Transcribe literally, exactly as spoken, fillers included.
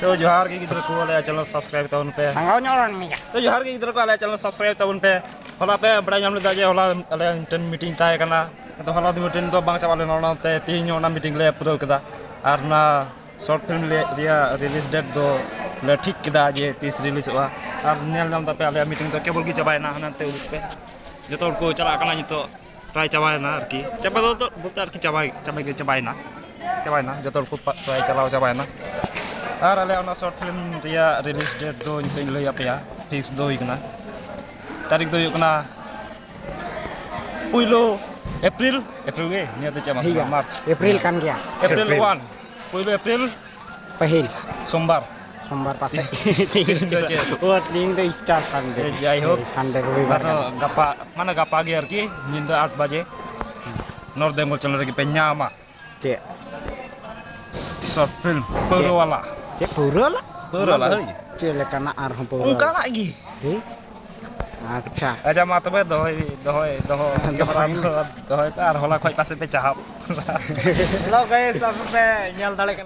ᱛᱚ ᱡᱚᱦᱟᱨ ᱜᱮ ᱜᱤᱫᱽᱨᱟᱹ ᱠᱚ, ᱟᱞᱮᱭᱟᱜ ᱪᱮᱱᱮᱞ ᱥᱟᱵᱥᱠᱨᱟᱭᱤᱵ ᱛᱟᱵᱚᱱ ᱯᱮ᱾ ᱛᱚ ᱡᱚᱦᱟᱨ ᱜᱮ ᱜᱤᱫᱽᱨᱟᱹ ᱠᱚ, ᱟᱞᱮᱭᱟᱜ ᱪᱮᱱᱮᱞ ᱥᱟᱵᱥᱠᱨᱟᱭᱤᱵ ᱛᱟᱵᱚᱱ ᱯᱮ᱾ ᱦᱚᱞᱟ ᱯᱮ ᱵᱟᱲᱟᱭ ᱧᱟᱢ ᱞᱮᱫᱟ ᱡᱮ ᱦᱚᱞᱟ ᱟᱞᱮᱭᱟᱜ ᱢᱤᱫᱴᱮᱱ ᱢᱤᱴᱤᱝ ᱛᱟᱦᱮᱸ ᱠᱟᱱᱟ᱾ ᱟᱫᱚ ᱦᱚᱞᱟ ᱫᱚ ᱢᱤᱴᱤᱝ ᱫᱚ ᱵᱟᱝ ᱪᱟᱵᱟ ᱞᱮᱱᱟ, ᱚᱱᱟᱛᱮ ᱛᱮᱦᱮᱧ ᱦᱚᱸ ᱚᱱᱟ ᱢᱤᱴᱤᱝ ᱞᱮ ᱯᱩᱨᱟᱹᱣ ᱠᱮᱫᱟ᱾ ᱟᱨ ᱚᱱᱟ ᱥᱚᱨᱴ ᱯᱷᱤᱞᱢ ᱨᱮᱭᱟᱜ ᱨᱤᱞᱤᱡᱽ ᱰᱮᱴ ᱫᱚ ᱞᱮ ᱴᱷᱤᱠ ᱠᱮᱫᱟ ᱡᱮ ᱛᱤᱥ ᱨᱤᱞᱤᱡᱚᱜᱼᱟ᱾ ᱟᱨ ᱧᱮᱞ ᱧᱟᱢ ᱫᱟᱯᱮ ᱟᱞᱮᱭᱟᱜ ᱢᱤᱴᱤᱝ ᱫᱚ ᱠᱮᱵᱚᱞ ᱜᱮ ᱪᱟᱵᱟᱭᱮᱱᱟ, ᱦᱟᱱᱟᱱᱛᱮ ᱩᱰᱩᱠ ᱯᱮ᱾ ᱡᱚᱛᱚ ᱦᱚᱲ ᱠᱚ ᱪᱟᱞᱟᱜ ᱠᱟᱱᱟ ᱱᱤᱛᱚᱜ᱾ ᱯᱨᱟᱭ ᱪᱟᱵᱟᱭᱮᱱᱟ ᱟᱨᱠᱤ, ᱪᱟᱵᱟ ᱫᱚ ᱵᱚᱞᱛᱮ ᱟᱨᱠᱤ ᱪᱟᱵᱟᱭ ᱪᱟᱵᱟ ᱜᱮ ᱪᱟᱵᱟᱭᱮᱱᱟ᱾ ᱪᱟᱵᱟᱭᱮᱱᱟ, ᱡᱚᱛᱚ ᱦᱚᱲ ᱠᱚ ᱯᱟ- ᱯᱨᱟᱭ ᱪᱟᱞᱟᱣ ᱪᱟᱵᱟᱭᱮᱱᱟ᱾ ᱟᱨ ᱟᱞᱮ ᱚᱱᱟ ᱥᱚᱨᱴ ᱯᱷᱤᱞᱢ ᱨᱮᱭᱟᱜ ᱨᱤᱞᱤᱡᱽ ᱰᱮᱴ ᱫᱚ ᱱᱤᱛᱚᱜ ᱤᱧ ᱞᱟᱹᱭ ᱟᱯᱮᱭᱟ, ᱯᱷᱤᱠᱥ ᱫᱚ ᱦᱩᱭ ᱠᱟᱱᱟ, ᱛᱟᱹᱨᱤᱠᱷ ᱫᱚ ᱦᱩᱭᱩᱜ ᱠᱟᱱᱟ ᱯᱩᱭᱞᱩ ᱮᱯᱨᱤᱞ᱾ ᱮᱯᱨᱤᱞ ᱜᱮ, ᱱᱤᱭᱟᱹ ᱫᱚ ᱪᱮᱫ ᱢᱟᱥ ᱠᱟᱱᱟ? ᱢᱟᱨᱪ᱾ ᱮᱯᱨᱤᱞ ᱠᱟᱱ ᱜᱮᱭᱟ᱾ April April. ᱚᱣᱟᱱ, ᱯᱩᱭᱞᱩ ᱮᱯᱨᱤᱞ᱾ ᱯᱟᱹᱦᱤᱞ᱾ ᱥᱳᱢᱵᱟᱨ᱾ ᱥᱳᱢᱵᱟᱨ ᱯᱟᱥᱮᱡ᱾ ᱛᱮᱦᱮᱧ ᱫᱚ ᱪᱮᱫ? ᱚ, ᱛᱮᱦᱮᱧ ᱫᱚ ᱤᱥᱴᱟᱨ ᱥᱟᱱᱰᱮ᱾ ᱮ, ᱡᱟᱭᱦᱳᱠ᱾ ᱥᱟᱱᱰᱮ ᱨᱚᱵᱤᱵᱟᱨ ᱟᱫᱚ ᱠᱟᱱᱟ᱾ ᱜᱟᱯᱟ, ᱢᱟᱱᱮ ᱜᱟᱯᱟ ᱜᱮ ᱟᱨᱠᱤ, ᱧᱤᱫᱟᱹ ᱟᱴ ᱵᱟᱡᱮ ᱱᱚᱨᱛᱷ ᱵᱮᱝᱜᱚᱞ ᱪᱮᱱᱮᱞ ᱨᱮᱜᱮ ᱯᱮ ᱧᱟᱢᱟ᱾ ᱪᱮᱫ? ᱥᱚᱨᱴ ᱯᱷᱤᱞᱢ ᱪᱮᱫ? ᱯᱟᱹᱣᱨᱟᱹ ᱣᱟᱞᱟ᱾ ᱪᱮᱫ ᱯᱟᱹᱣᱨᱟᱹ ᱣᱟᱞᱟ? ᱯᱟᱹᱣᱨᱟᱹ ᱣᱟᱞᱟ, ᱚᱱᱟ ᱫᱚ ᱦᱳᱭ᱾ ᱪᱮᱫ ᱞᱮᱠᱟᱱᱟᱜ ᱟᱨᱦᱚᱸ ᱯᱟᱹᱣᱨᱟᱹ ᱣᱟᱞᱟ? ᱚᱱᱠᱟᱱᱟᱜ ᱜᱮ᱾ ᱦᱮᱸ? ᱟᱪᱪᱷᱟ᱾ ᱟᱪᱪᱷᱟ, ᱢᱟ ᱛᱚᱵᱮ ᱫᱚᱦᱚᱭ, ᱫᱚᱦᱚᱭ, ᱫᱚᱦᱚ, ᱫᱚᱦᱚᱭ᱾ ᱫᱚᱦᱚᱭ ᱯᱮ, ᱟᱨ ᱦᱚᱞᱟ ᱠᱷᱚᱡ ᱯᱟᱥᱮᱡ ᱯᱮ ᱪᱟᱦᱟᱵ᱾ Hello guys, ᱟᱯᱮ ᱯᱮ ᱧᱮᱞ ᱫᱟᱲᱮᱭᱟᱜ ᱠᱟᱱᱟ᱾